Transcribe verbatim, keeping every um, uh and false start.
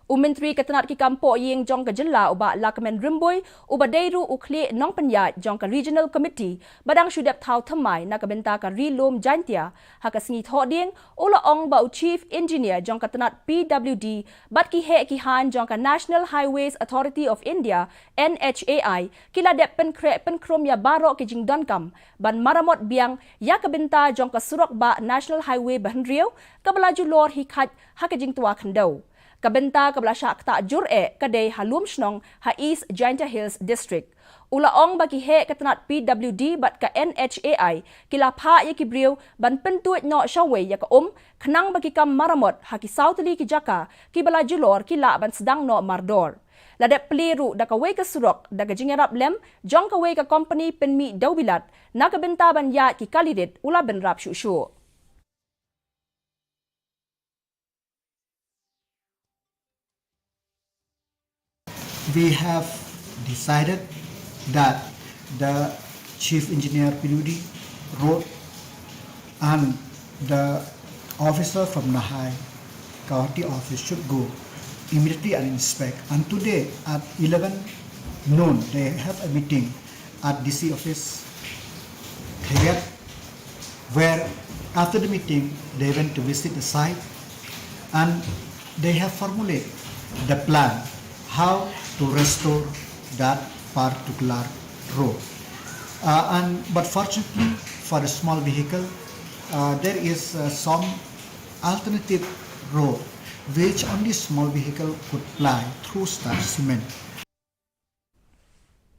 U Myntri ka tnat ki kam pohïing jong ka jylla u Bah Lahkmen Rymbui, uba dei ruh u khlieh nongpynïaid jong ka Regional Committee ba dang shu dep thaw thymmai na ka bynta ka Ri Lum Jaiñtia, ha ka sngi Thohdieng, u la ong ba u Chief Engineer jong ka tnat P W D bad ki heh ki haiñ jong ka National Highways Authority of India, N H A I, ki la dep pynkhreh pynkhrum ïa baroh ki jingdonkam ban maramot biang ïa ka bynta jong ka surok bah National Highway ba hynriew, kaba la julor hi khat ha ka jingtwa khyndew. Ka bynta kaba la shah ktah jur eh ka dei ha Lumshnong, ha East Jaiñtia Hills District. U la ong ba ki heh ka tnat P W D bad ka N H A I ki la phah ïa ki briew ban pyntuid noh shawei ïa ka um, khnang ba ki kam maramot ha ki saw tylli ki jaka kiba la julor ki lah ban sdang noh mardor. La dep plie ruh da kawei ka surok da ka jingïarap lem jong kawei ka kompani pynmih dewbilat na ka bynta ban ïaid ki kali rit, u la bynrap shuh shuh. We have decided that the Chief Engineer P W D Road and the officer from Nahai Guwahati office should go immediately and inspect. And today at eleven noon, they have a meeting at D C office, Khayat, where after the meeting, they went to visit the site and they have formulated the plan how to restore that particular road. Uh, and but fortunately for the small vehicle, uh, there is uh, some alternative road which only small vehicle could ply through starch cement.